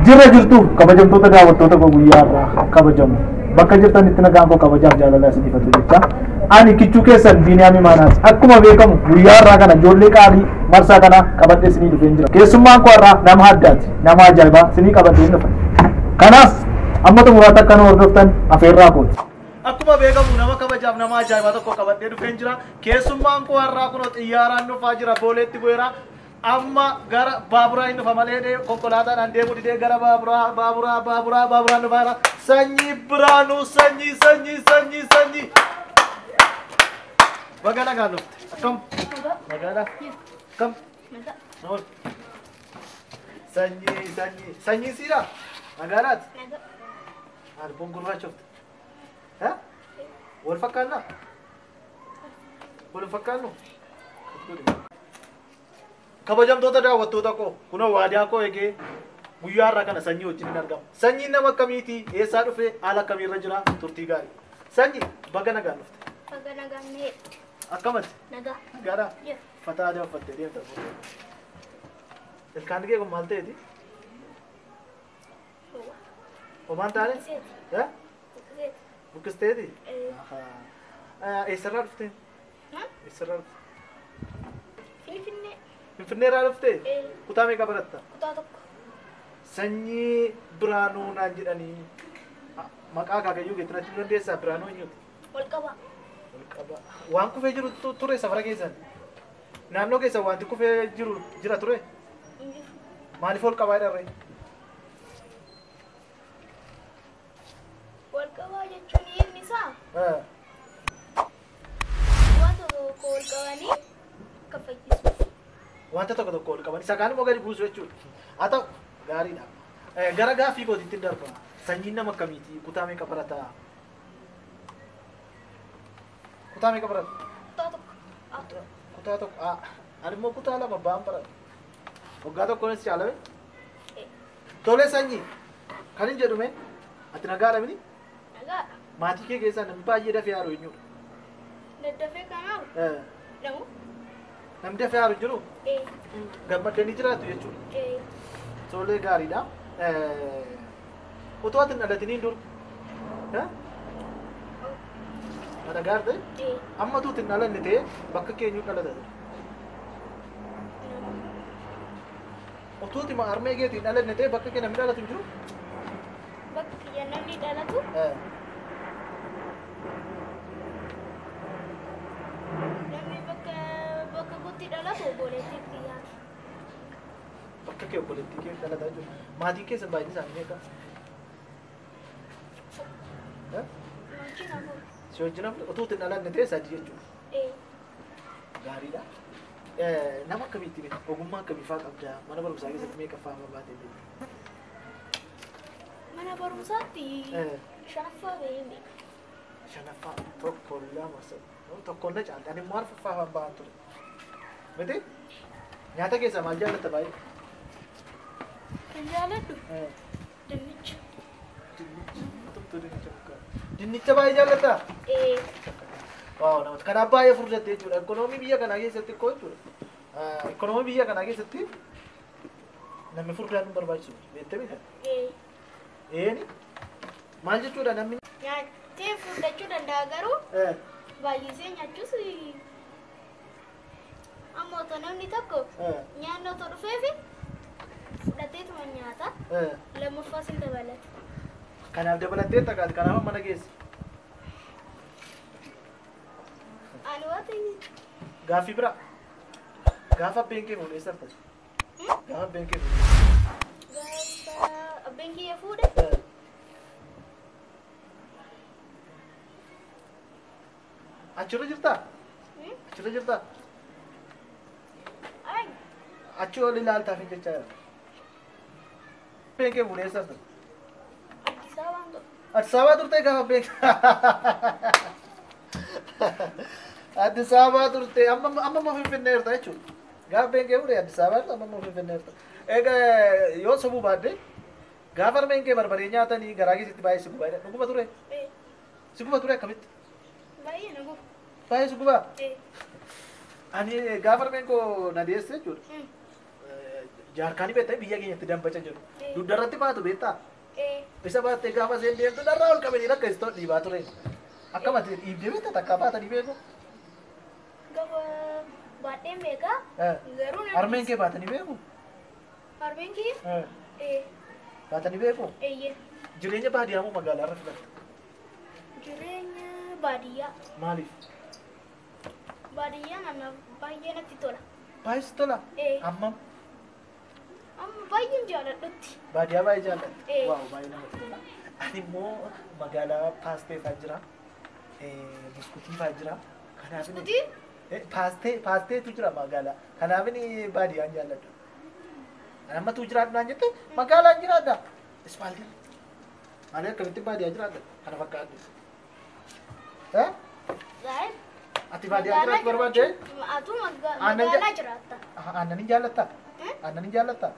Jirra jirtu kabajamtoota daawwattoota koo guyyaa irraa kabajamu. Bakka jirtanitti nagaan koo kabajaaf jaalala isiniifatu jecha. Ani kichuu keessan Biiniyaam Imaanaati. Akkuma beekamu guyyaa irraa kana ijoollee qaalii marsaa kana qabadhee isinii dhufeen jira. Keessummaan koo irraa nama addaati. Nama ajaa'ibaa isinii qabadhee dhufa. Kanaaf amma xumuraatti akka nu hordoftan afeerraa kooti. Akkuma beekamu nama kabajaaf nama ajaa'ibaa tokko qabadhee dhufeen jira. Keessummaan koo har'aa kunoo xiyyaaraan dhufaa jira. Booleetti bu'eera. Amma gara baaburaa hin dhufa malee konkolaataadhaan deemuu didee gara baaburaa baaburaa baaburaa baaburaan dhufaa jira. Sanyii Biraanuu sanyii sanyii sanyii sanyii. Baga nagaan dhufte. Akkam? Nagaadha? Akkam? Noor. Sanyii sanyii sanyii siidha? Nagaadhaati? Albuun gurraachofte. Wal fakkaannaa? Wal fakkaannu? Kabajamtoota daawwattoota koo kunoo waadaa koo eegee guyyaa har'aa kana sanyii wajjin hin argamu. Sanyiin nama akkamiiti? Eessaa dhufee? Haala akkamiirra jira? Turtii gaarii. Sanyii baga nagaan dhufte. Baga nagaan na'e. Akkamatti? Nagaa. Nagaadhaa? Jira. Uffata aadaa uffattee deemta. Ilkaan kee kun maal ta'eeti? Homaan taane? Buqqiseeti. Buqqiseeti. Buqqisteeti? Eessarraa dhufte? Eessarraa dhufte? Finfinnee. Finfinneerraa dhuftee? Kutaa meeqa baratta? Kutaa tokko. Sanyii Biraanuu naan jedhanii maqaa akaakayyuu keetti natti himuu dandeessaa? Biraanuu eenyuti? Walqabaa. Walqabaa. Waan kufee jiru ture safara keessan? Naannoo keessan wanti kufee jiru jira ture? Hin jiru. Maaliif walqabaa jedharree? Walqabaa jechuun hiikni isaa wanta tokko wal qabanii akka fayyisuuf. Wanta tokko tokko wal qaban isa kaan immoo gadi buusu jechuudha. Haa ta'u gaariidha. Gara gaaffii kootiitti darba. Sanyiin nama akkamiiti? Kutaa meeqa barataa? Kutaa meeqa barata? Kutaa tokko. Kutaa tokko. Ani immoo kutaa lama ba'an barata. Waggaa tokkonis caalame. Tolee sanyii kan hin jedhume ati nagaadha mini? Nagaadha. Maatii kee keessaa namni baay'ee dafee haaru eenyudha? Daddafee kan haaru? Namu. Namni dafee haaru jiru? Gammaddanii jiraatu jechuudha. Tolee gaariidha. Otoo ati hin dhalatiniin dur. Mana gaar ta'e? Amma utuu ati hin dhalanne ta'e bakka keenyu dhalata ture. Otoo ati harmee keetii hin dhalanne ta'e bakka kee namni dhalatu hin jiru? Bakka kiyya namni dhalatu? Namni bakka kootti dhalatu obboleettii kiyyaati. Bakka kee obboleettii kee dhalataa jiru. Maatiin keessan baay'inni isaanii meeqa? Wajjin afur. Si wajjin afur otoo hin dhalanne ta'e sadii jechuudha. Gaariidha. Nama akkamiitti beekta? Ogummaa akkamii fa'aa qabda? Mana barumsaa keessatti meeqa fa'aa baatee beekta? Mana barumsaatti shanaffaa bahee beeka. Shanaffaa tokko lama sadii tokko na caalti. Ani immoo arfaffaa fa'aan bahan ture. Miti? Nyaata keessaa maal jaallatta baay'ee? Kan jaalladhu? Dinnicha. Dinnicha. Dinnicha. Dinnicha baay'ee jaallatta? Waaw namatti kanaaf baay'ee furdatte jechuudha. Ikoonoomii biyya kanaa keessatti koo jechuudha. Ikoonoomii biyya kanaa keessatti namni furdaan nu barbaachisu beektee miti? Eeni maal jechuudha namni? Nyaatee furdachuu danda'a garuu baay'isee nyaachuus amma otoo namni tokko nyaanni otoo dhufeefi fudhateetuma nyaata lammaffaas hin dabalata. Kanaaf dabalattee takkaati kanaaf mana keessa. Ani waati. Gaaffii bira. Gaafa abbeen kee fuudhee eessa dhufte? Gaafa abbeen kee fuudhee. Gaafa abbeen kiyya fuudhe? Achirra jirtaa? Achirra jirtaa? Achi ol ilaaltaaf hin jechaa jira. Abbeen kee fuudhee eessa dhufte? Addis Ababaan ture. Addis Ababaa turte gaafa abbeen Addis Ababaa turte amma amma Finfinnee jirta jechuudha. Gaafa abbeen kee fuudhee Addis Ababaa jirta amma immoo Finfinnee jirta. Egaa yoo sobuu baadde gaafa harmeen kee barbaree nyaatanii garaa keessatti baay'ee si gubaa jedha. Dhuguma ture? Si guba ture akkamitti? Baay'ee na guba. Baay'ee si gubaa? Ani gaafa harmeen koo na deesse jechuudha. Jaarkaanii beektaa biyya keenyatti dambaca jedhu. Dugdarratti baatu beektaa? Isa baattee gaafa isheen deemtu dharraa ol qabanii akka isitoo dhiibaa ture. Akkamatti dhiibdee beektaa takkaa baatanii beeku? Gaafa baadheen beekaa. Garuu Harmeen kee baatanii beeku? Harmeen kee? Baatanii beeku? Eeyyee. Jireenya baadiyyaa moo magaalaa irra filatta? Jireenya baadiyyaa. Maaliif? Baadiyyaan anaaf baay'ee natti tola. Baay'ee sitti tola? Hammam? Amma baay'een jaaladhutti. Baadiyyaa baay'ee jaallatta? Waaw baay'ee namatti tola. Ani immoo magaalaa paastee fa'aa jira. Buskutii fa'aa jira. Buskutii? Paasteetu jira magaalaa. Kanaaf baadiyyaan jaalladha. Ani amma tuu jiraadhu naan jette magaalaan jiraadha. Ispaaltii. Ani akkamitti baadiyyaa jiraadha? Kana fakkaadhu. Ati baadiyyaa jiraachuu barbaadde? Atuu magaalaa jiraatta. Aannan hin jaallattaa? Aannan hin jaallattaa?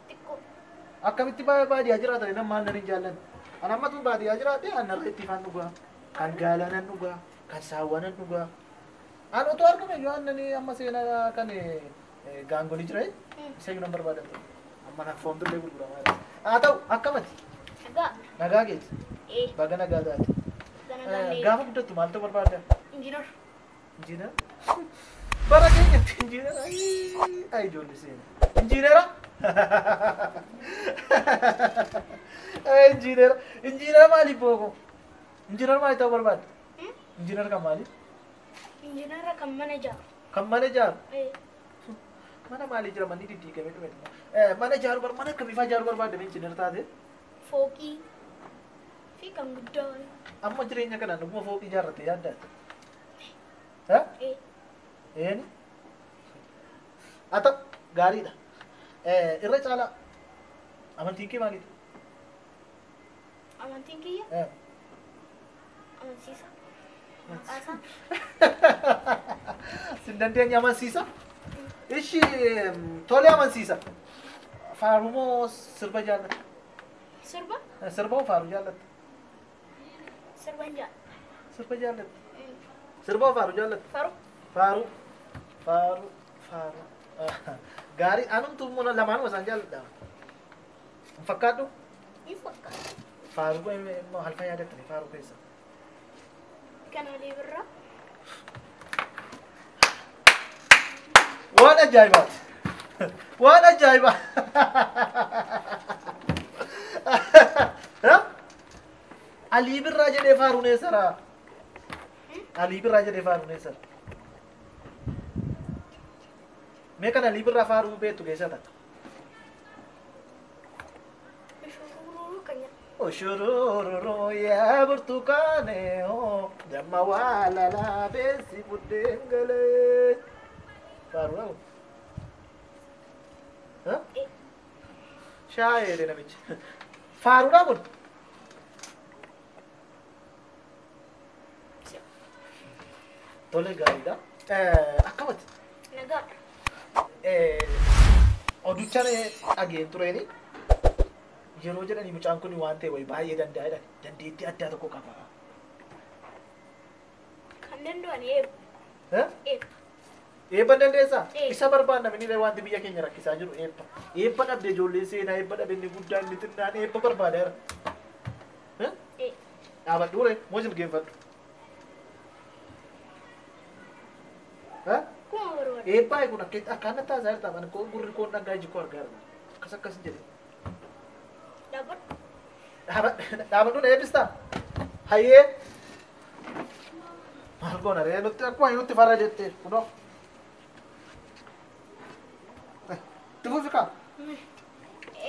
Xiqqoo. Akkamitti baadiyyaa jiraatan nama aannan hin jaallanne? Ani amma tuu baadiyyaa jiraadhe aannan reetti ifaan dhugaa. Kan gaalaa nan dhugaa. Kan saawwa nan dhugaa. Ani otoo argame iyyuu aannan amma seenaa kan gaangolii jira. Isa iyyuu nan barbaadan ture. Amma na foon billee gurguramaa jira. Haa ta'u akkamati? Nagaa. Nagaa keeti? Baga nagaa taate. Gaafa guddattu maaltu barbaadda? Injiinar. Injiinar? Bara keenyatti injiinar. Ayi ijoollee seenaa. Injiinara? Injiinara. Injiinara maaliif booko? Injiinar maali ta'uu barbaadda? Injiinar kan maali? Injiinara kan mana ijaaru. Kan mana ijaaru? Mana maalii jira manni diddiigamee dhume. Mana ijaaru mana akkamiifaa ijaaruu barbaadda injiinar taate? Fooqii fi kan guddaa. Amma jireenya kanaan dhuguma fooqii ijaarratte yaaddaati? Eeni? Haa ta'u gaariidha. Irra caalaa amantiin kee maalidha? Amantiin kiyya? Amansiisa. Maqaasaa. Sin dandeenye amansiisa? Ishi tole amansiisa. Faaruu moo sirba jaallatta? Sirba? Sirba moo faaruu jaallatta? Sirba hin jaalladha. Sirba jaallatta? Sirba moo faaruu jaallatta? Faaruu. Faaruu. Faaruu. Faaruu. Gaarii anumtu immoo lamaanuma isaan jaalladha. Hin fakkaadhu? Hin fakkaatu. Faaruu immoo halkan yaadattani faaruu keessa. Kan Alii Birraa. Waan ajaa'ibaati. Waan ajaa'ibaa. Alii Birraa jedhee faaruun eessaraa? Alii Birraa jedhee faaruun eessara? Mee kan Alii Birraa faaruu beektu keessaa takka? Ushurururu yaa burtukaanee hoo damma waa lalaa beessi buddeen galee. Faaruu dhabu? Shaayee jedhe namichi. Faaruu dhabuun? Tole gaariidha. Akkamatti? Nagaadha. Oduchaan dhageen tureeni yeroo jedhanii mucaan kun waan ta'e wayi baay'ee danda'a jedhan dandeettii addaa tokko qaba. Kan danda'an eebba. Eebba. Eebba dandeessaa? Isa barbaanna miniree wanti biyya keenya rakkisaa jiru eebba. Eebba dhabde ijoolleen seenaa eebba dhabe inni guddaan inni xinnaan eebba barbaada jira. Dhaabadhu ree moo jilgeenfadhu? Kuma barbaada. Eebbaa kun akkaan natti haasaa jirta mana koo gurri koo dhagaa iji koo argaa jirta. Akkas akkas jedhe. Dhaabadhu. Dhaabadhu na eebbistaa? Hayyee. Maal goona ree nutti akkuma nutti farra jettee kunoo. Itti fufi kaa.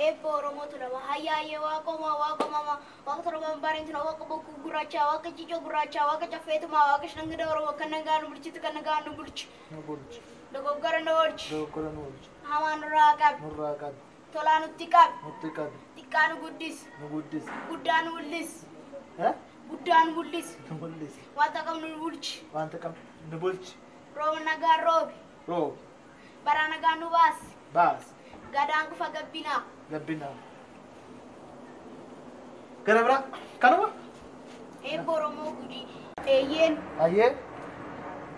Eebba Oromootu lama hayyaayyee waaqa uumaa waaqa uumamaa waaqa torban bareetina waaqa bokkuu gurraachaa waaqa ciicoo gurraachaa waaqa caffeetumaa waaqa shangida Oromoo kan nagaa nu bulchitu kan nagaa nu bulchi. Nu bulchi. Dogoggora nu oolchi. Dogoggora nu oolchi. Hamaa nurraa qabi. Nurraa qabi. Tolaa nutti qabi. Nutti qabi. Xiqqaa nu guddis. Nu guddis. Guddaa nu mul'is. Guddaa nu mul'is. Nu mul'is. Wanta qabnu nu bulchi. Wanta qabnu nu bulchi. Rooba nagaa roobi. Roobi. Bara nagaa nu baasi. Baasi. Gadaan kufa gabbinaa. Gabbinaa. Gara biraa kanuma? Eebba Oromoo Gujii. Eeyyeen. Hayyee.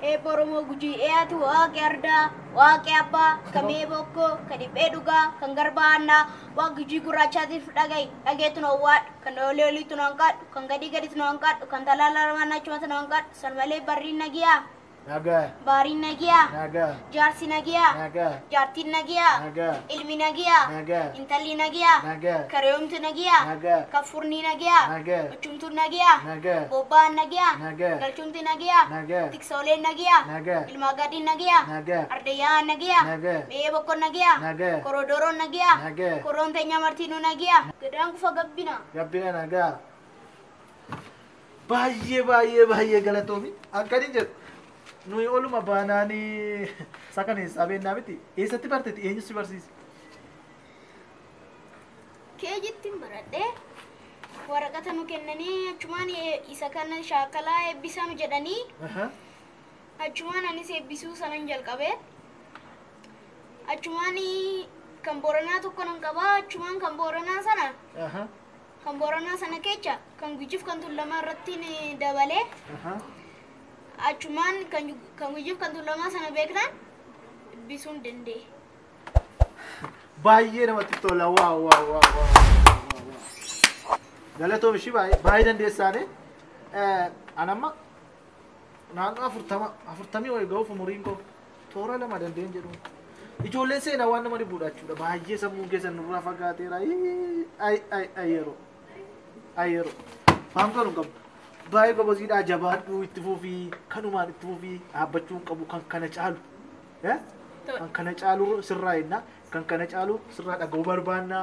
Eebba Oromoo Gujii eeyaatu waaqi ardaa, waaqi abbaa, kamee bokkoo, kan dhiphee dhugaa, kan garba aannaa, waaqa Gujii gurraachaatiif dhaga'i, dhageetu na owwaadhu, kan olii oliitu na hanqaadhu, kan gadii gaditu na hanqaadhu, kan talaala lamaan achumatu na hanqaadhu, san malee barriin nagiyaa, Nagaa. baariin nagiyaa, Nagaa. jaarsi nagiyaa, Nagaa. jaartiin nagiyaa, Nagaa. ilmi nagiyaa, Nagaa. intalli nagiyaa, Nagaa. kareeyomtu nagiyaa, Nagaa. kaffurni nagiyaa, Nagaa. ochumtuun nagiyaa, Nagaa. bobba'aan nagiyaa, Nagaa. galchumti nagiyaa, Nagaa. tiksooleen nagiyaa, Nagaa. ilmaa gadiin nagiyaa, Nagaa. ardayyaan nagiyaa, Nagaa. me'ee bokkon nagiyaa, Nagaa. korodoroon nagiyaa, Nagaa. koroon teenya martinuu nagiyaa, gadaan kufa gabbina. Gabbina nagaa. Baay'ee baay'ee baay'ee galatoomi. Akkaniin jedhu. Nuyi oluma baanaanii sakaneessaa beennaa miti. Eessatti barteeti? Eenyu si barsiise? Keejittiin baradhee waraqata nu kennanii achumaan isa kana shaakalaa eebbisaa nu jedhanii achumaan anis eebbisuu sanan jalqabe. Achumaan kan Booranaa tokko nan qabaa achumaan kan Booranaa sana kan Booranaa sana kecha kan Gujiif kan Tuulamaa irratti ni dabalee achumaan kan Gujiif kan Tuulamaa sana beeknaan eebbisuu hin danda'e. Baay'ee namatti tola. Waaw waaw waaw waaw. Galatoom ishii baay'ee baay'ee dandeessaane. An amma naannoo 40 wayii ga'uuf umuriin koo toora lama dandeen jedhu. Ijoolleen seenaa waan nama dhibuudha jechuudha. Baay'ee sammuun keessan nurraa fagaateera. Ay ay ay yeroo. Ay yeroo. Waan kan hin qabu. Baay'ee goboziidhaa jabaadhuu itti fufii kanumaan itti fufii dhaabbachuu hin qabu kan kana caalu. Kan kana caalu sirraa jenna. Kan kana caalu sirraa dhaga'uu barbaanna.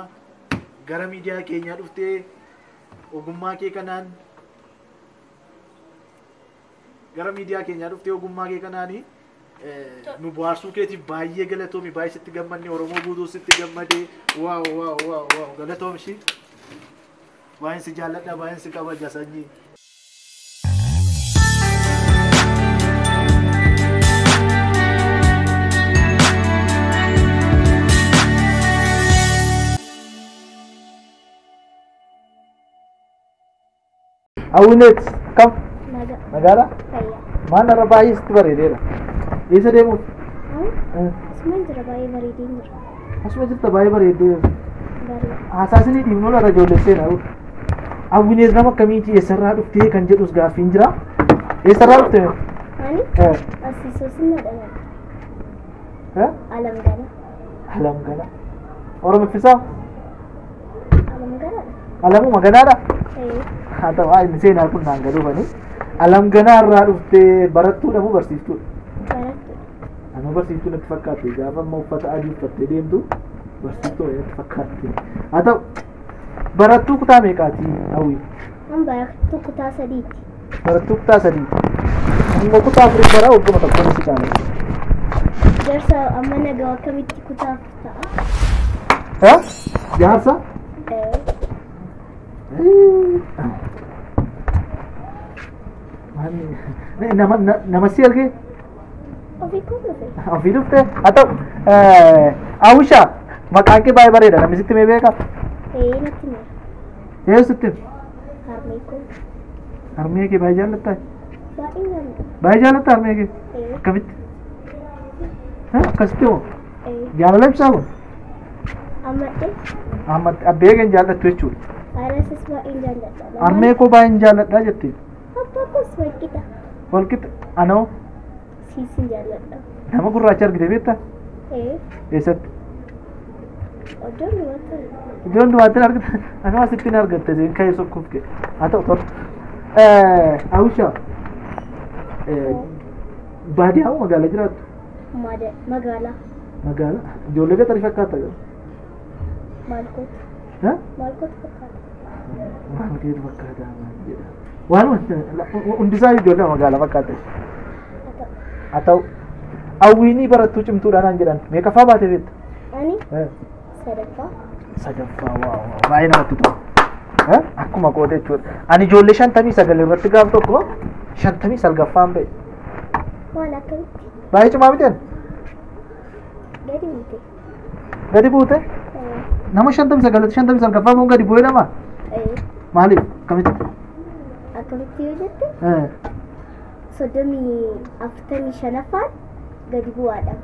Gara miidiyaa keenyaa dhuftee ogummaa kee kanaan gara miidiyaa keenyaa dhuftee ogummaa kee kanaanii nu bohaarsuu keetiif baay'ee galatoomi. Baay'ee sitti gammanne Oromoo guutuu sitti gammadee. Waaw waaw waaw waaw galatoomi ishii. Baay'een si jaalladha baay'een si kabaja sanyii. Awwineet kam? Nagaa. Nagaadhaa? Fayyaa. Maal irra baay'ee sitti bareedeera. Eessa deemuuf? Asuma jira baay'ee bareedee jira. Asuma jirta baay'ee bareedeera. Bareeda. Haasaa isinii dhiibnoo laata ijoollee seenaa. Awwineet nama akkamiiti eessarraa dhuftee kan jedhus gaaffiin jira. Eessarraa dhufte? Ani asiisosin dhala. Alam gala. Alam gala. Oromiffisaa? Alam gala. Alamuma ganaadha? Haa ta'u inni seenaa kun naan galuufani. Alam ganaa irraa dhuftee barattuudha moo barsiiftuudha? Barattuudha. Anuu barsiiftuu natti fakkaatte gaafa amma uffata adii uffattee deemtu barsiiftuu natti fakkaatte. Haa ta'u barattuu kutaa meeqaati Hawwii? An barattuu kutaa 3ti. Barattuu kutaa 3ti. Immoo kutaa 4 bara wagguma tokkoon si caala. Jaarsa amma nagaa akkamitti kutaa 4 ta'a? Jaarsa? Nama si argee? Ofii koo dhufe. Ofii dhufte? Haa ta'u Hawwishaa maqaan kee baay'ee bareeda namni sitti mee beekaa? Natti meera. Eenyu sitti hime? Harmee koo. Harmee kee baay'ee jaallattaa? Baay'ee jaalladha. Baay'ee jaallattaa harmee kee? Akkamitti? Akkasitti moo? Jaalala ibsaa kun? Ammadhee. Ammatti abbee kee hin jaallattu jechuudha. Haadhasis baay'een jaalladha. Harmee koo baay'een jaalladha jettee. Abbaa koos walqixa. Walqixa anoo? Siisin jaalladha. Nama gurraacha argite beektaa? Eessatti? Iddoo hundumaatti. Iddoo hundumaatti argite. Anoo asitti hin argatte seen ka'ee sokkuuf ka'e. Haa ta'u tola. Hawwishaa baadiyyaa moo magaalaa jiraattu? Magaalaa. Magaalaa. Ijoollee gaxarii fakkaata garuu. Maal kootu? Maal kootu fakkaata? Maal keetu fakkaata maal jedha. Waan hundisaa ijoollee magaalaa fakkaata. Haa ta'u. Hawwiinii barattuu cimtuudha naan jedhan meeqaffaa baate beekta? Ani sadaffaa. Sadaffaa waaw baay'ee namatti tola. Akkuma qooda jechuudha. Ani ijoollee 59 irratti gaaf tokko 59ffaan ba'e. Maal akkamitti? Baay'ee cimaa miti ani? Gadi buute. Gadi buute? Nama 59 59ffaa ba'uun gadi bu'ee nama? Maaliif? Akkamitti? Akkamitti yoo jette? 45ffaan gadi bu'aadha.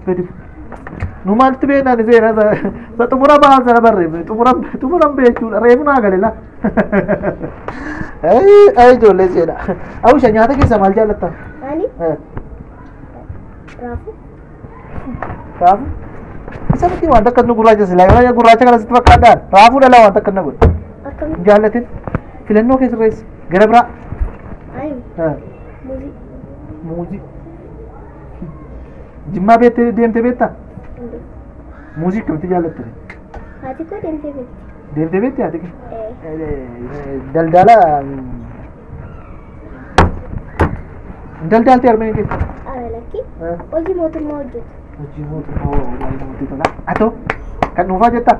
Gadi nu maaltu beeknaan seenaa isa xumura ba'aa sana barreeffame xumuran beechuudha reefu naa gale la. Ay ijoollee seenaa. Awusha nyaata keessa maal jaallatta? Ani raafuu. Raafuu? Isa miti wanta akkas nu gurraacha silaa gurraacha kana sitti fakkaadhaan raafuu dhalaa wanta akkas na godhe. Akkamitti? Jaallatin filannoo keessa reessi gara biraa. Ani muuzii. Muuzii. Jimmaa beektee deemtee beektaa? Muuzii akkamitti jaallatta? Haati koo deemtee beekti. Deemtee beekti haati kee? Daldala daldaaltee harmeen kee? Ara lakki. Hojii mootummaa hojjetu. Hojii mootummaa baay'ee namatti tola. Haa ta'u kan dhuunfaa jettaa?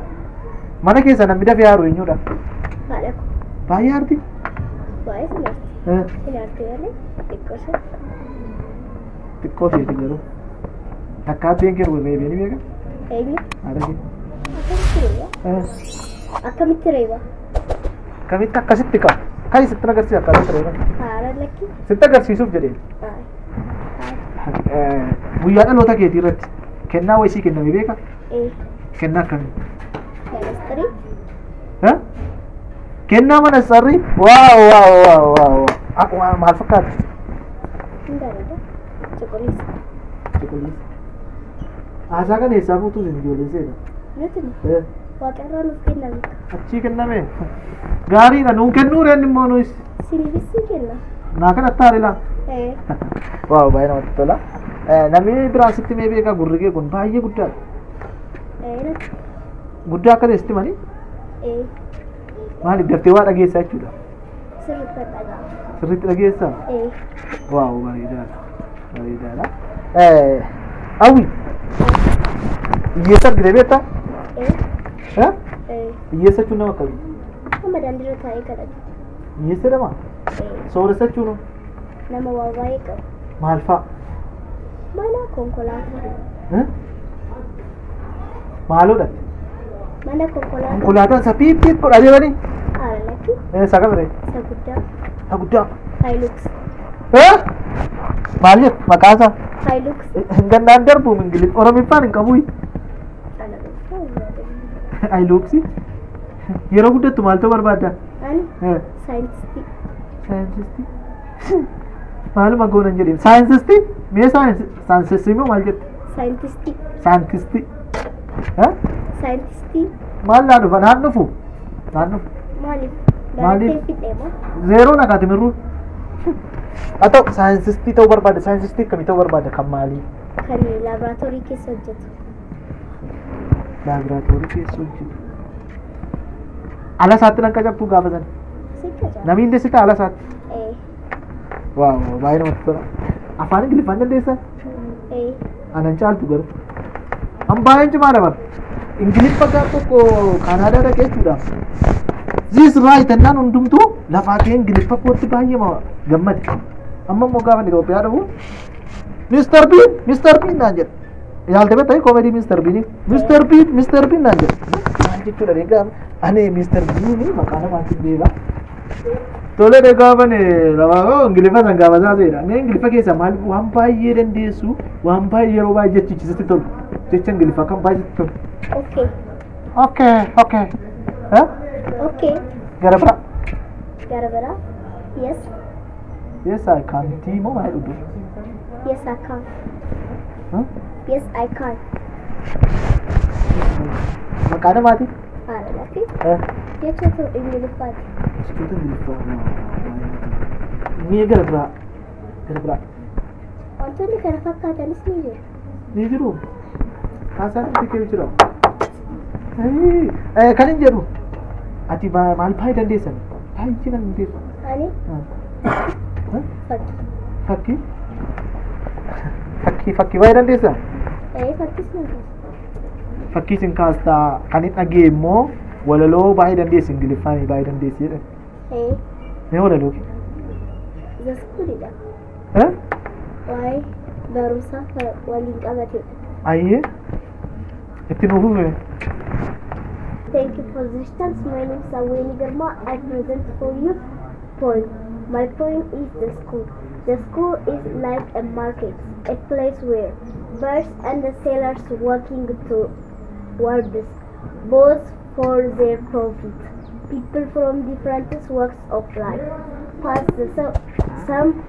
Mana keessa namni dafee haaru eenyudha? Haadha koo. Baay'ee aarti? Baay'ee sin aarti. Sin aarti malee xiqqoo ishee. Xiqqoo isheeti garuu. Takka abbeen kee reebee ni beekaa? Eenyu? Haadha kee. Akkamitti reeba? Akkamitti reeba? Akkamitti akkasitti qaba? Kan sitti agarsiisa akkamitti reeba? Haara lakki. Sitti agarsiisuuf jedhee. Guyyaa dhaloota keetii irratti kennaa wayisii kenname beekaa? Kennaa akkamii? Manastarii. Kennaa manastarii? Waaw waaw waaw waaw. Maal fakkaata? Hin bareeda. Cuquliisa. Cuquliisa. Haasaa kana eessaa fuutuu isin ijoolleen seenaa? Nuti waaqarraa nuuf kenname. Achii kenname? Gaariidha nuun kennuu reen immoo nuus. Siniifis ni kenna. Naa kan attaare laa? Waaw baay'ee namatti tola. Namni biraan sitti mee beekaa gurri kee kun baay'ee guddaadha. Guddaa akka ta'e sitti manii? Maaliif daftee waa dhageessaa jechuudha? Sirriitti dhagaa. Sirriitti dhageessaa? Waaw bareedaadha. Bareedaadha. Hawwi. Hiyyeessa argitee beektaa? Hiyyeessa jechuun nama akkamii? Nama daandiirra taa'ee kadhatu. Hiyyeessa jedhamaa? Sooressa jechuun Nama waa baay'ee qabu. Maal fa'a? Mana, konkolaataa. Maaloodha? Mana, konkolaataa. Konkolaataan isa piip piip godhaa deemanii? Haala lakki. Isa kam ree? Isa guddaa. Isa guddaa. Hilux. Maal jettu maqaa isaa? Hilux. Gannaan darbu Ingiliff Oromiffaan hin qabu. Hiluxi. Yeroo guddattu maal ta'uu barbaadda? Ani saayintistii. Saayintistii? Maaluma goonan jedheen saayintistii? Mee saayintistii immoo maal jette? Saayintistii. Saayintistii. Saayintistii. Maal naa dhufa? Naan dhufu? Naan dhufu. Maaliif? Maaliif? Barattee fixee moo? Zeeroo naqaati mirruu. Haa ta'u saayintistii ta'uu barbaadda. Saayintistii akkamii ta'uu barbaadda? Kan maalii? Kan laaboraatoorii keessa hojjetu. Laaboraatoorii keessa hojjetu. Ala isaatti nan qacabtuu gaafa sana. Sin qacaaba. Namni hin deessitaa ala isaatti? Waaw baay'ee namatti tola. Afaan Ingiliffaan dandeessaa? Anan caaltu garuu. An baay'een cimaadha bara. Ingiliffa gaaf tokko Kaanaadaa dhaqee jechuudha. This right ennaan hundumtuu lafaa kee Ingiliffa kootti baay'ee gammade. Amma immoo gaafa Itoophiyaa dhufu Mr. Bean Mr. Bean naan jedha. Yaalte beektaa koomedii Mr. Bean Mr. Bean Mr. Bean naan jedha. Maal jechuudha deegaa ani Mr. Bean maqaa namaatiin beeka. Tole de gaafa lafaa Ingiliffa san gaafa isaa ta'edha. Mee Ingiliffa keessa maal waan baay'ee dandeessu waan baay'ee yeroo baay'ee jechichisitti tolu. Jecha Ingiliffa kan baay'ee tolu. Okay. Okay, okay. Okay. Gara biraa. Gara biraa. Yes. Yes, I can. Tii moo maal dhugdu? Yes, I can. Yes, I can. Maqaa namaati? Haala lakki. Jechoota Ingiliffaati. Jechoota Ingiliffaa. Mee gara biraa. Gara biraa. Wantoonni kana fakkaatanis ni jiru. Ni jiru. Haasaan itti kee jira. Kan hin jedhu. Ati maal baay'ee dandeessan? Baay'ee nan dandeessu. Ani fakkii. Fakkii? Fakkii fakkii baay'ee dandeessaa? Fakkiis nan kaasa. Fakkii sin kaastaa kan hin dhagee immoo walaloo baay'ee dandeessi Ingiliffaan baay'ee dandeessi jedhan. Mee walaloo kee? The schoolidha. Waa'ee barumsaa waliin qabatedha. Ayyee. Itti nuuf fufe. Thank you for this chance. My name is Aweni Girma. I present for you poem. My poem is The School. The school is like a market, a place where birds and the sellers working towards both for their profit. People from different walks of life pass the some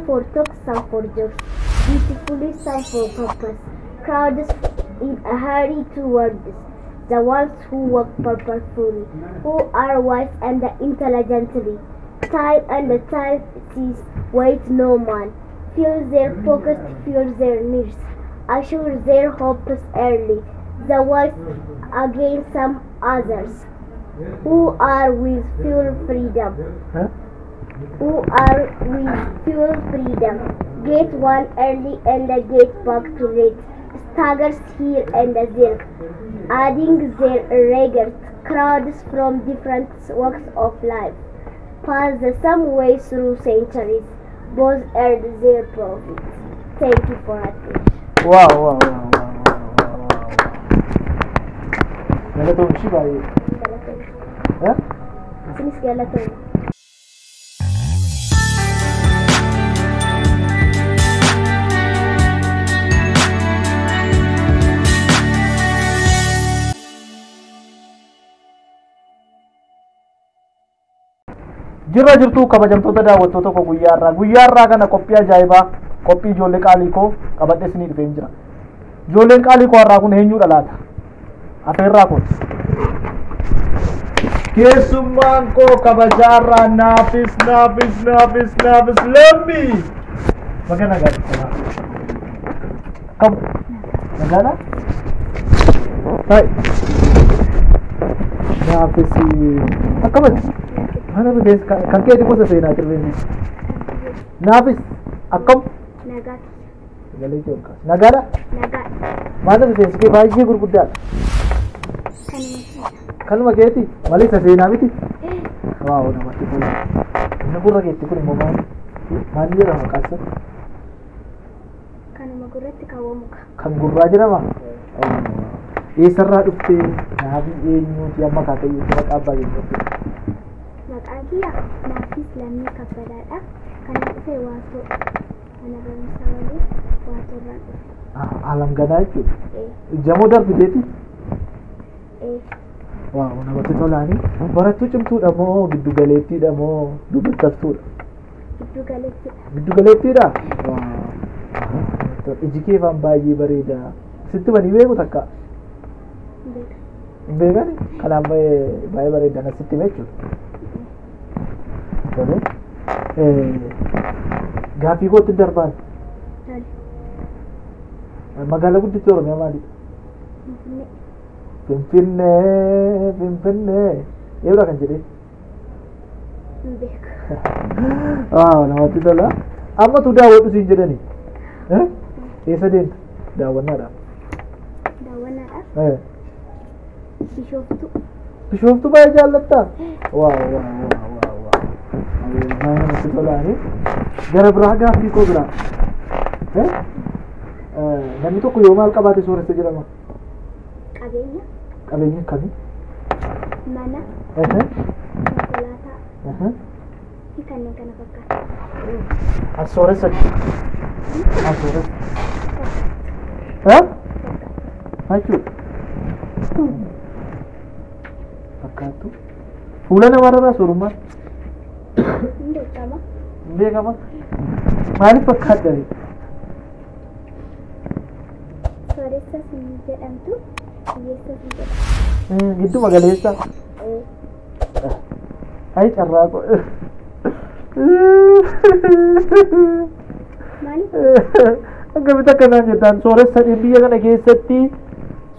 for talk, some for jokes, beautifully, some for purpose. Crowds in a hurry towards the ones who work purposefully, who are wise and intelligently. Time and the time cease, wait no man. Fill their pockets, fill their needs, assure their hopes early. The wise against some others, who are with full freedom. Huh? Who are with full freedom. Get one early and get back to late. Staggers here and there, adding their regret. Crowds from different walks of life pass the same way through centuries. Both earned their profits. Thank you for attention. Wow, wow, wow, wow, wow, wow. Galatoom ishii baay'ee. Galatoom. Eh? Isinis galatoom. Jirra jirtuu kabajamtoota daawwattoota koo guyyaa irraa. Guyyaa irraa kana qophii ajaa'ibaa qophii ijoollee qaalii koo qabadhee isinii dhufeen jira. Ijoolleen qaalii koo har'aa kun eenyudha laata? Afeerraa kooti. Keessummaan koo kabajaarraa naafis naafis naafis naafis lammii. Baga nagaa dhufte. Kam? Nagaadhaa? Hai. Naafis akkamati? Mana rifeensi kan keeti gosa seenaa rifeensi. Naafis akkam? Nagaadha. Sagalee kee ol kaasi. Nagaadhaa? Nagaadha. Maal rifeensi kee baay'ee gurguddaadha. Kanuma keeti malee isa seenaa miti. Waaw namatti tola. Inni gurra keetti kun immoo maali? Maal jedhama maqaan isaa? Kanuma gurratti kaawwamu. Kan gurraa jedhama? Eessarraa dhuftee? Naafi eenyuuti amma akaakayyuutti maqaa abbaa keenyatti? Maqaan kiyya Naafis Lammii Kabbadaadha. Kanan dhufe Waatoo. Mana barumsaa malee Waatoorraan dhufe. Alam ganaa jechuudha. Jamoo darbiteeti? Waaw namatti tolaani. Barattuu cimtuudha moo giddu galeettiidha moo dubbattuudha? Giddu galeettiidha. Giddu galeettiidha? Waaw. Iji kee faan baay'ee bareeda. Sitti banii beeku takka? Hin beekani? Kanaaf baay'ee bareeda na sitti hime jechuudha. Tole. Gaaffii kootti darbaan. Tole. Magaalaa guddittii Oromiyaa maalidha? Finfinnee. Finfinnee, Finfinnee. Eewudha kan jedhee? Hin beeku. Waaw namatti tola. Ammatu daawwadhu siin jedhani. Eessa deemta? Daawwannaadhaaf. Daawwannaadhaaf? Bishooftuu. Bishooftuu baay'ee jaallattaa? Waaw waaw waaw waaw waaw. Baay'ee namatti tolaani. Gara biraa gaaffii koo biraa. Namni tokko yoo maal qabaate sooressa jedhama? Qabeenya. Qabeenya akkamii? Mana. Konkolaataa. Fi kanneen kana fakkaatan. As sooressa jechuudha. As sooressa. Maal jechuudha? Fakkaattu. Fuula namarraa soorummaan? Hin beekama. Hin beekama? Maaliif fakkaata? Sooressas hin jedhamtu, hiyyeessas hin jedhamtu. Gidduma galeessa? Ayi carraa koo. Maaliif? Akkamitti akkanaan jettaan sooressa biyya kana keessatti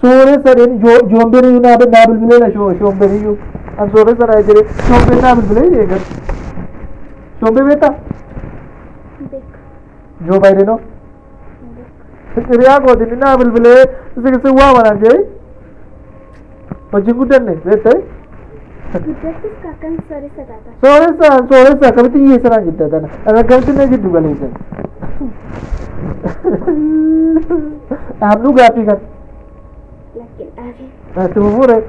sooressa joombeen iyyuu naa bilbilee na shoombeen iyyuu an sooressa naa jedhee shoombeen naa bilbilee eegan. Shoombee beektaa? Hin beeku. Joo Baayiden hoo? Hin beeku. Hiriyaa kootiin naa bilbilee si waamanaan jedhee wajjin guddanne beektee? Guddattus akkam sooressa taata? Sooressa sooressa akkamitti hiyyeessa naan jetta tana akkamitti na giddu galeessa. Dhaabnuu gaaffii kana. Lakkin dhaabee. Itti fufuure.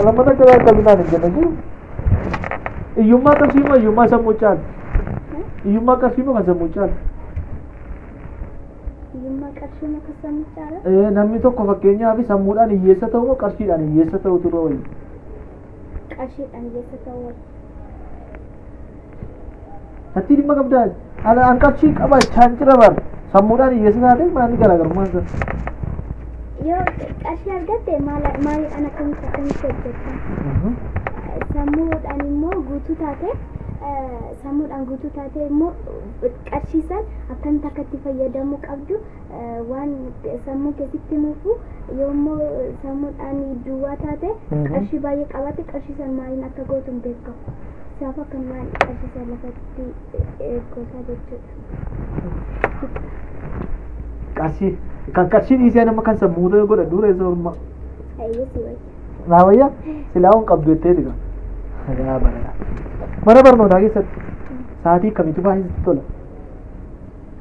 Lammata akka akkaminaan hin jenne jiru. Hiyyummaa qarshii moo hiyyummaa sammuu caala? Hiyyummaa qarshii moo kan sammuu caala? Hiyyummaa qarshii moo kan sammuu caala? Namni tokko fakkeenyaaf sammuudhaan hiyyeessa ta'u moo qarshiidhaan hiyyeessa ta'utu irra wayya? Qarshiidhaan hiyyeessa ta'uu wayya. Natti dhimma qabdaa? An qarshii qaba jechaan jira bara. Sammuudhaan hiyyeessa taate maalni garaagarummaan isaa? Yoo qarshii argatte maaliidhaan akkamitti akkamitti hojjetta? Sammuudhaan immoo guutuu taate sammuudhaan guutuu taate immoo qarshii san akkamitti akka itti fayyadamuu qabdu waan sammuu keessatti himuufu yoo immoo sammuudhaan duwwaa taate qarshii baay'ee qabaate qarshii san maaliin akka gootu hin beekamu. Isaaf akkanumaan qarshii san lafatti eeggotaa jechuudha. Qarshii kan qarshii dhiisee nama kan sammuu ta'e godha dura isa ormaa. Eeyyee si wayya. Naa wayya silaa hin qabdu jettee dhiga. Yaa barana. Mana barnootaa keessatti sa'aatii kamitu baay'ee sitti tola?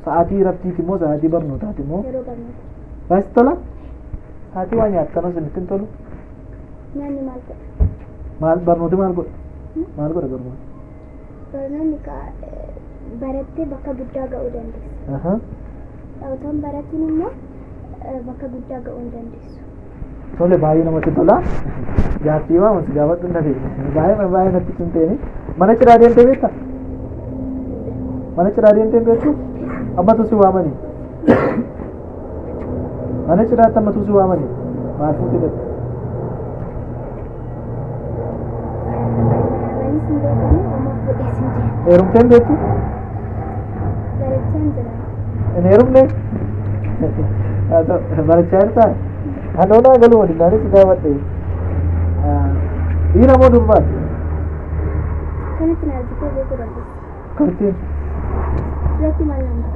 Sa'aatii raftiiti moo sa'aatii barnootaati moo? Yeroo barnoota. Baay'ee sitti tola? Sa'aatii waa nyaattan isinitti hin tolu? Nyaanni maal godha? Maal barnooti maal godha? Maal godha barnooti? Barnoonni barattee bakka guddaa ga'uu dandeessa. Otoo hin baratin immoo bakka guddaa ga'uu hin dandeessu. Tole baay'ee namatti tola. Gaaffii waan si gaafadhu hin dhabe. Baay'ee baay'ee natti cimteeni. Mana cidhaa deemtee beektaa? Mana cidhaa deemtee beektu? Ammatu si waamani. Mana cidhaatti ammatu si waamani. Maal fuutee dhaqxe? Waamanis hin beekamu, amma fuudhees hin jiru. Heerumtee hin beektu? Barachaa hin jira. Hin heerumne? Haa ta'u barachaa jirtaa? Hanoonaa galuu waliin naanis gaafadhe. Dhiira moo durbaati? Kanatti na argitee beekuu dandeessa. Akkamittiin? Duratti maal nama?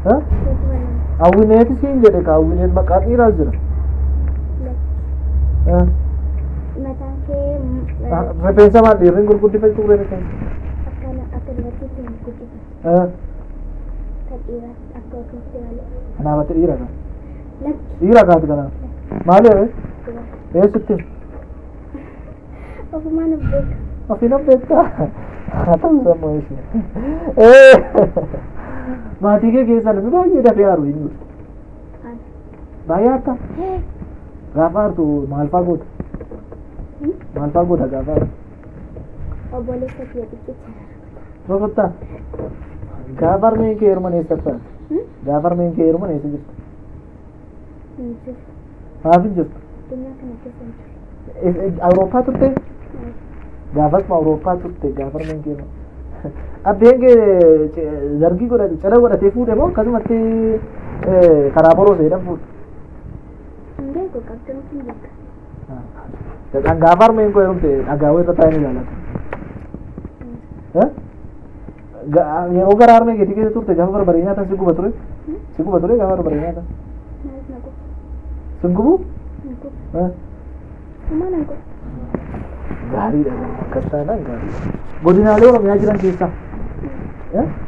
Duratti maal nama? Hawwineeti siin jedhe ka hawwineet maqaa dhiiraas jira. Lakki. Mataan kee Rifeensa maal dhiirri hin gurguddifachuu ture rifeensa? Akkana akka dubartiitti hin guddifatu. Kan dhiiraas akka ofiitti malee. Kanaaf ati dhiira kan? Lakki. Dhiira kaati kanaaf. Maali ree? Eessatti? Ofumaan of beeka. Ofiin of beektaa? Haa ta'u sammuu ishee. Maatii kee keessaa namni baay'ee dafee aaru eenyudha? Ana. Baay'ee aartaa? Gaafa aartu maal fa'aa goota? Maal fa'aa goota gaafa aartu? Obboleessa kiyya xiqqicha. Rukuttaa? Gaafa harmeen kee heeruman eessa taate? Gaafa harmeen kee heeruman eessa jirtu? Hin jiru. Maaf hin jirtu? Addunyaa kana keessa hin jiru. Awurooppaa turte? Gaafasuma Awurooppaa turte gaafa harmeen kee heeruman. Abbeen kee zargii godhate cidha godhatee fuudhe moo akkasumatti karaa boroo seedhan fuudhe? Hin beeku qabxuun hin beeka. Gaafa harmeen koo heerumte dhagaa irra taa'ee ni ilaalata. Yeroo gara harmee keetii keessa turte gaafa barbaree nyaatan si guba ture? Si guba ture gaafa barbaree nyaatan? Maaliif na guba? Sin gubu? Hin gubu. Homaa nan gubu. Gaariidha akkas taanaan gaariidha. Godinaalee Oromiyaa jiran keessaa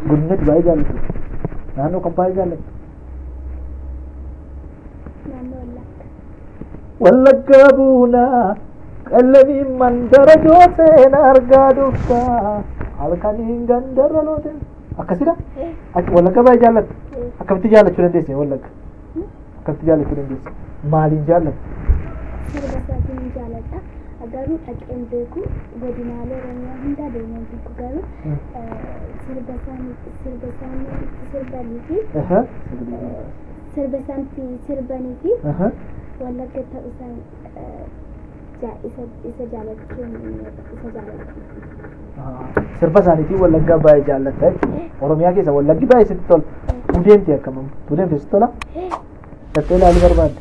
godinatti baay'ee jaallattu. Naannoo kam baay'ee jaallattu? Naannoo Wallagga. Wallagga buunaa qalamiin mandara jooteen argaa dhuftaa halkaniin gandarra looteen akkasidha? Wallagga baay'ee jaallattu. Akkamitti jaallachuu dandeesse Wallagga? Akkamitti jaallachuu dandeesse? Maaliin jaallattu? Sirba isaatiin hin jaalladha. Garuu dhaqee hin beeku. Godinaalee Oromiyaa hundaa deemee hin beeku. Garuu sirba isaanii sirbanii fi sirba isaanii sirbanii fi Wallagga ta'uu isaan isa jaallachuu isa jaalladha. Sirba isaaniitiin Wallaggaa baay'ee jaallatta jechuudha. Oromiyaa keessa Wallaggi baay'ee sitti tola. Deemte akkam deemte sitti tola? Dhattee ilaaluu barbaadde.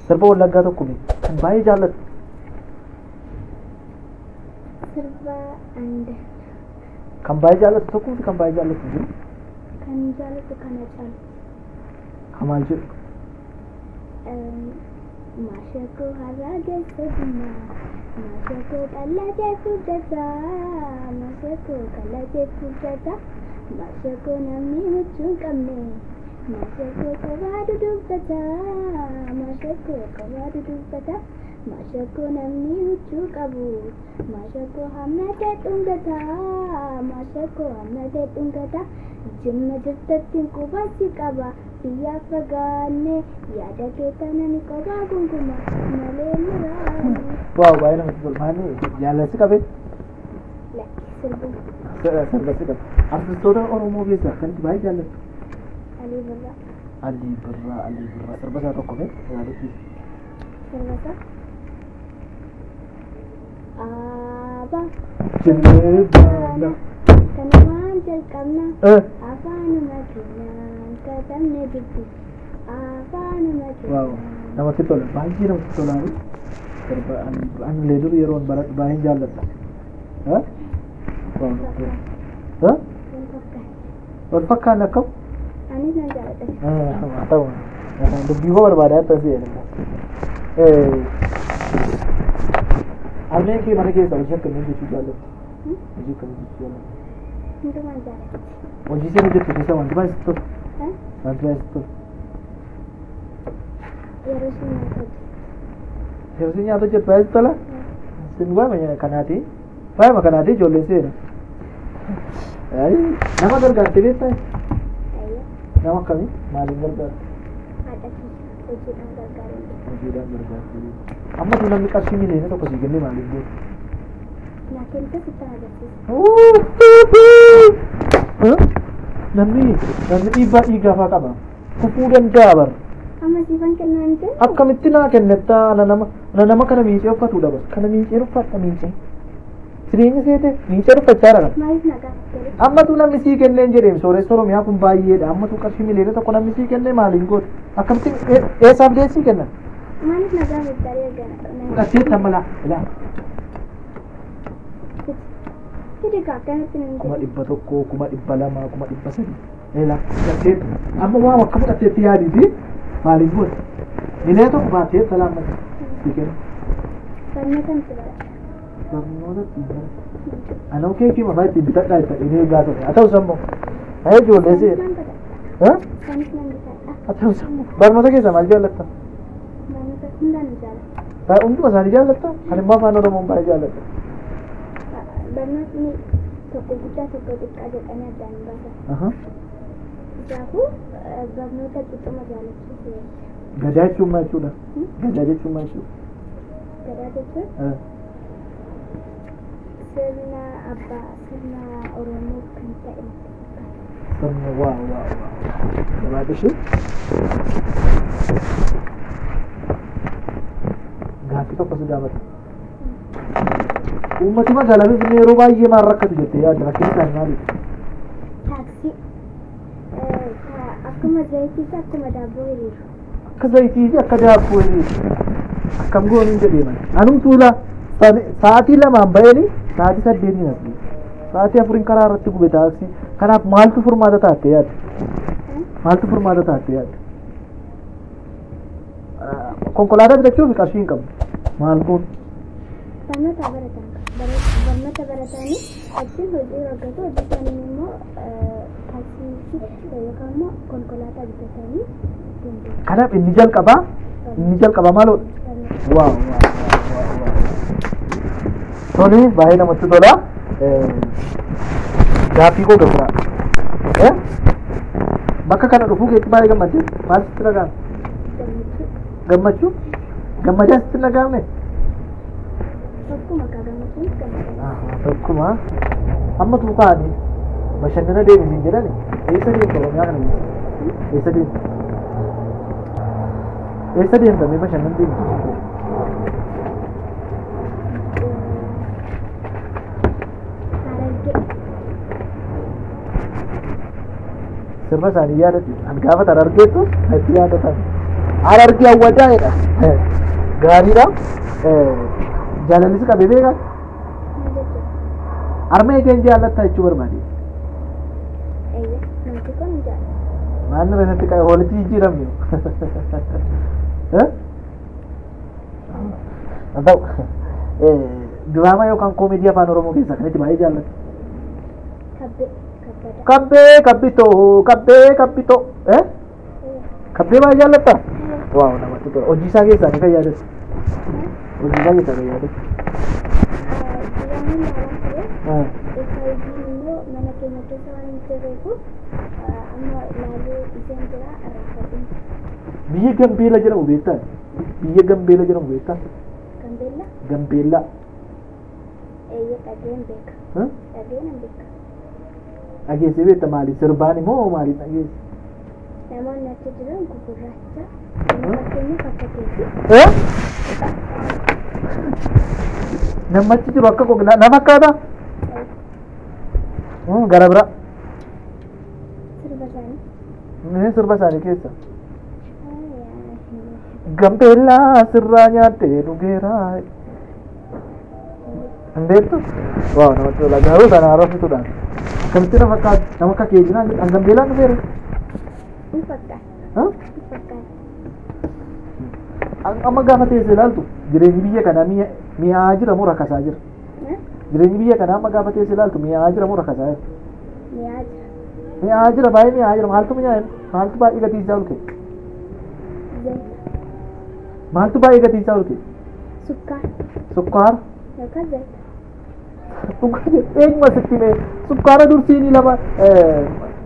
Sirba Wallaggaa tokko mee kan baay'ee jaallattu. Sirba anda. Kan baay'ee jaallattu tokko miti kan baay'ee jaallattu jiru? Kan jaallattu kana caalu. Kan maal jedhu? Maashakoo har'a geesse dhummaa, maashakoo qallatee furdataa, maashakoo qallatee furdataa, maashakoo namni michuu hin qabne, maashakoo kophaa dudubbataa, maashakoo kophaa dudubbataa, Maashakkoo namni huccuu qabu. Maashakkoo hammate dhungataa. Maashakkoo hammate dhungataa. Jimma jirtatti qubasi qaba. Biyyaa fagaanne yaada kee tanan qobaa gunguma malee muraani. Waaw, baay'ee namatti tola. Maali jaalalsi qabee? Lakki, sirbu. Sirba si qabe. Artistoota Oromoo keessaa kan itti baay'ee jaallattu? Alii Birraa. Alii Birraa, Alii Birraa. Sirba isaa tokko mee yaadachiisi. Sirba isaa. Aabaa. Jennee baana. Kanumaan jalqabna. Afaanuma keenyaan katabne dubbi. Afaanuma Waaw, keenyaan. namatti tola. Baay'ee namatti tola. Sirba ani illee dur yeroon baradhu baay'een jaalladha. Waaw, namatti tola. Wal fakkaata. Wal fakkaan akkam? Anis nan jaalladha. Haa ta'u. Dubbii koo barbaadaa ta'e jedhama. Harmeen kee mana keessa hojii akkamii hojjechuu jaallatti? Hojii akkamii hojjechuu jaallatti? Hundumaan jaalladha. Hojii isheen hojjettu keessaa wanti baay'ee sitti tolu? Wanti baay'ee sitti tolu? Yeroo isheen nyaata hojjettu. Yeroo isheen nyaata hojjettu baay'ee sitti tola? Sin waa'ee kanaati. Waa'ee kanaati ijoolleen seena. Nama gargaartee beektaa? Ayya. Nama akkamii? Maaliin gargaarte? Haadha kiyya hojiidhaan gargaaruun. Hojiidhaan gargaartee. Amma tu namni qarshii 1 miliyoona sii kennee maaliif goota? Naa kennite sitti agarsiisa. Namni dhiibbaa dhiigaa fa'aa qaba. Kufuu danda'a bara. Amma siifan kennaa miti? Akkamitti naa kennettaa? Ana nama kana miicee uffatudha bara. Kana miicee uffadha miicee. Jireenya seete miicee uffachaa jira. Maaliif na gaafatte? Ammatu namni sii kenneen jedheem, sooressa Oromiyaa kun baay'eedha. Ammatu qarshii 1 miliyoona namni sii kennee maaliin goota? Akkamitti eessaaf deessii kennan? Maaliif na gaafatte erga? Fudhattee amma laa ilaa. Fidi kaa, akkanatti nan 100,000, 200,000, 300,000. Ilaa, fudhattee amma waan akka fudhatteetti yaadiiti maaliin goota? 1 miliyoona baattee salaammata sii kenna. Barnoota miti baradha. Barnoota ittiin baradha. Anoo keekii mafaa ittiin bitadhaa isa inni eegaa ture. Haa ta'u sammuu. Haa ijoollee Sanis see. nan bitadha. Sanis nan bitadha. Haa ta'u sammuu. Barnoota keessaa maal jaallatta? Barnoota hundaan ni jaalladha. Hunduma isaanii jaallatta? Ani immoo afaan Oromoon baay'ee jaalladha. Barnootni tokko guddaa tokko xiqqaa jedhanii addaan hin baasan. Kanaafuu barnoota qixxuma jaallachuu wayya. Gadaa jechuun maal jechuudha? Gadaa jechuun maal jechuudha? Gadaa jechuun sirna abbaa, sirna Oromoo kan ta'e natti fakkaata. Sirna, waa waa waa. Gabaadha ishee. Gaaffii tokko si gaafata. Uummati magaalaa Finfinnee yeroo baay'ee maal rakkatu jettee yaadda? Rakkinni isaanii maalidha? Taaksii akkuma zayitii fi akkuma daabboo hiriiru. Akka zayitii fi akka daabboo hiriiru. Akkam gooniin jedhee mana. Anum tuula sa'aatii 2n ba'eeni sa'aatii 8n as ga'e. Sa'aatii 4n karaa irratti gube taaksii. Kanaaf maaltu furmaata taattee yaadda? Maaltu furmaata taattee yaadda? Konkolaataa bitachuuf qarshii hin qabnu. Maal goonu? Barnoota baratan, barnoota baratanii achiin hojii argatu, hojii isaanii immoo taaksii yookaan immoo konkolaataa bitatanii ittiin deemu. Kanaaf inni jalqabaa maaloodha? Barnoota. Waaw waaw waaw waaw. Tole, baay'ee namatti tola. Gaaffii koo gabbaa. Bakka kana dhufuu keetti baay'ee gammaddee, maal sitti dhaga'ame? Gammachuu. Gammachuu? Gammadaa sitti dhaga'ame? Tokkuma kaa, gammachuunis gammadaa. Tokkuma. Amma tuukaani bashannana deemisiin jedhani eessa deemta Oromiyaa kana keessa? Eessa deemta? Eessa deemta mee bashannana deemtu? Harargee. Sirba isaanii yaadatu. An gaafa Harargeettu itti yaadatan. Harargee hawwataa jedha. Gaariidha. Jaalallis qabee beekaa? Maal jechuudha? Harmee keen jaallatta jechuu barbaade. Eeyya, namti kun hin jaallatu. Maal irratti qabe walitti jijjiiramne? Haa ta'u. Diraamaa yookaan koomedii afaan Oromoo keessaa kan itti baay'ee jaallattu? Kabbee, kabbada. Kabbee kabbitoo, kabbee kabbitoo. Kabbee baay'ee jaallatta? Waaw, namatti tola. Hojii isaa keessaa ni kan yaadattu? Hojii baay'ee ta'e yaade. Duraanii ilaalaa ture. HIV immoo mana keenya keessa waan hin jirreefu amma ilaaluu iseen jira irraanfadheen jira. Biyya Gambeela jedhamu beektaa? Biyya Gambeela jedhamu beektaa? Gambeella? Gambeellaa. Eeyyee, dhageen beeka. Dhageen hin beeka. Dhageessee beekta maali? Sirbaan immoo maaliin dhageesse? Namoonni achi jiran gugurraacha. Nama fakkeenyaaf akka keetii. Namni achi jiru akka koo na fakkaata? Gara biraa. Sirba isaanii. Sirba isaanii keessa. Gambeellaa sirraa nyaattee dhugeera. Hin beektu? Waaw, namatti tola. Garuu sana haarofituudhaan. Akkamitti na fakkaata? Nama akka keetii naan jedhu. Gambeellaan dhufeera. Hin fakkaata. Hin fakkaata. Amma gaafa teessee ilaaltu jireenyi biyya kanaa mi'aa jira moo rakkasaa jira? Jireenyi biyya kanaa amma gaafa teessee ilaaltu mi'aa jira moo rakkasaa jira? Mi'aa jira. Mi'aa jira, baay'ee mi'aa jira. Maaltu mi'aa? Maaltu baay'ee gatii isaa ol ka'e? Zayita. Maaltu baay'ee gatii isaa ol ka'e? Sukkaara. Sukkaara. Yookaan zayita. Dhugaa jedhu eenyuma sitti mee sukkaara dursiinii lama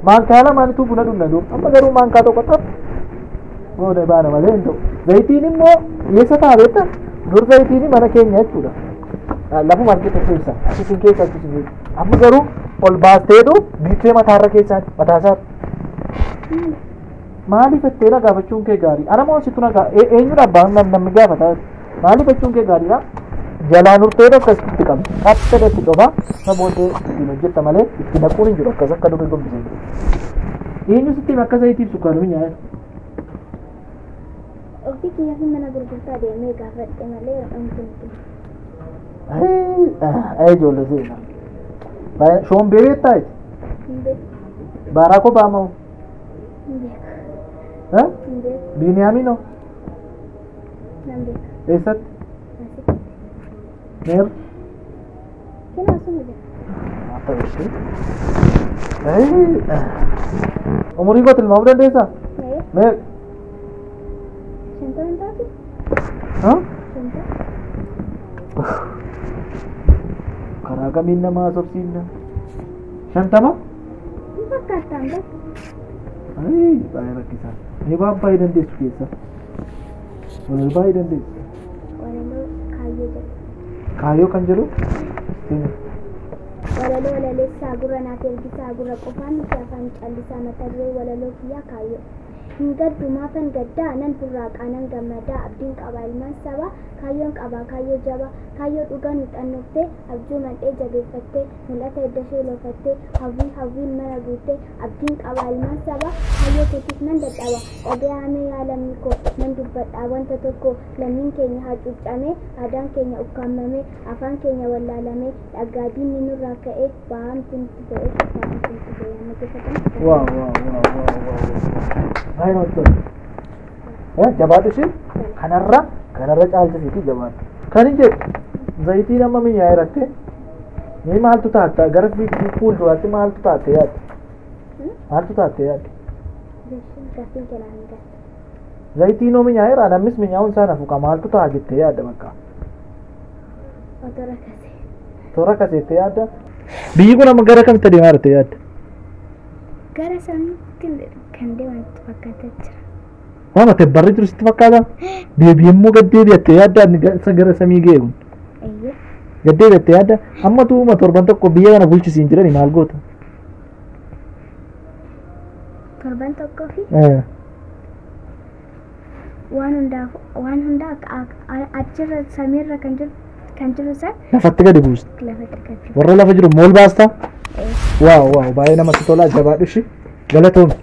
maankaa lamaanitu buna dhugna dur amma garuu maankaa tokko xap goone baana malee hin ta'u. Zayitiin immoo eessa ta'a beektaa? Dur zayitiin mana keenya jechuudha. Lafuma argite keessa achisin keessa achisin keessa. Amma garuu ol baasteetu biifee mataarra keessaati mataasaarra. Maaliif jettee na gaafachuun kee gaarii? Ana moo situ na eenyudha abbaan namni gaafata? Maaliif jechuun kee gaariidha? Jalaan urteedha akkasitti qabdi. Qabxee itti coba isa booddee ittiin hojjetta malee itti naquun hin jiru akkas akka durii gombisee jiru. Eenyu sitti hime akka zayitiif sukkaarri nyaata? Ofii kiyyaa fi mana gurgurtaa deemee gaafadhe malee wanti nuti. Ay ijoollee seenaa. Shoombee beektaa jechi? Hin beeku. Baaraak Obaamaa hoo? Hin beeku. Hin beeku. Biiniyaamiin hoo? Nan beeka. Eessatti? Asitti. Meerre? Kina asuma jira. Umurii koo tilmaamuu dandeessaa? Mee Mee? 50 hin taatu? 50. Karaa kamiin nama haasofsiifna? 50? Hin fakkaattaan beeku. Baay'ee rakkisaa. Mee waan baay'ee dandeessu keessa. Walaloo baay'ee dandeessu. Walaloo kaayyoo jedhu. Kaayyoo kan jedhu? Walaloo walaleessaa gurra naaf ergisaa gurra qofaan miti afaan callisaa mata duree walaloo kiyyaa kaayyoo. Hin gaddu maafan gaddaa nan burraaqaa nan gammadaa abdiin qabaa ilmaan sabaa kaayyoon qabaa kaayyoo jabaa kaayyoo dhugaa nu xannooftee abjuu mandhee jabeeffattee mul'ata edda ishee loofattee hawwii hawwiin mana guuttee abdiin qabaa ilmaan sabaa kaayyoo keetiif nan dadhaba dhaga'amee yaa lammii koo nan dubbadhaa wanta tokko lammiin keenya hacuuccamee aadaan keenya ukkaamamee afaan keenya wallaalamee dhagaa diinni nurraa ka'ee ba'aamtu nutti fe'ee ba'aamtu nutti fe'ee amma geeffatamu. Waaw waaw waaw waaw waaw. Baay'ee namatti tola. Jabaadhu ishee kanarra caalchisiitii jabaadhu. Kan hin jedhu zayitiin amma mi'aa irratti mee maaltu taatta gara fuulduraatti maaltu taatte yaadda? Maaltu taatte yaadda? Gaaffiin kennaa hin galle. Zayitiin oo mi'aa irraa namnis mi'aawun isaa nafu ka maaltu ta'a jettee yaadda bakka? Otoo rakkasee. Otoo rakkaseettee yaadda? Biyyi kun amma gara kamitti adeemaa jirti yaadda? Gara samiitti kan deeman fakkaataa jira. Waan ati barri jiru sitti fakkaata? Deebi'ee immoo gad deebi'attee yaadda isa gara samii ga'e kun? Eeyyee. Gad deebi'attee yaadda? Amma tuuma torban tokko biyya kana bulchisiin jirani maal goota? Torban tokkoo fi waan hundaa achirra samiirra kan jiru san lafatti gadi buusta. Lafatti gadi. Warra lafa jiru mool baasta? Waaw waaw baay'ee namatti tola jabaadhu ishee galatoomi.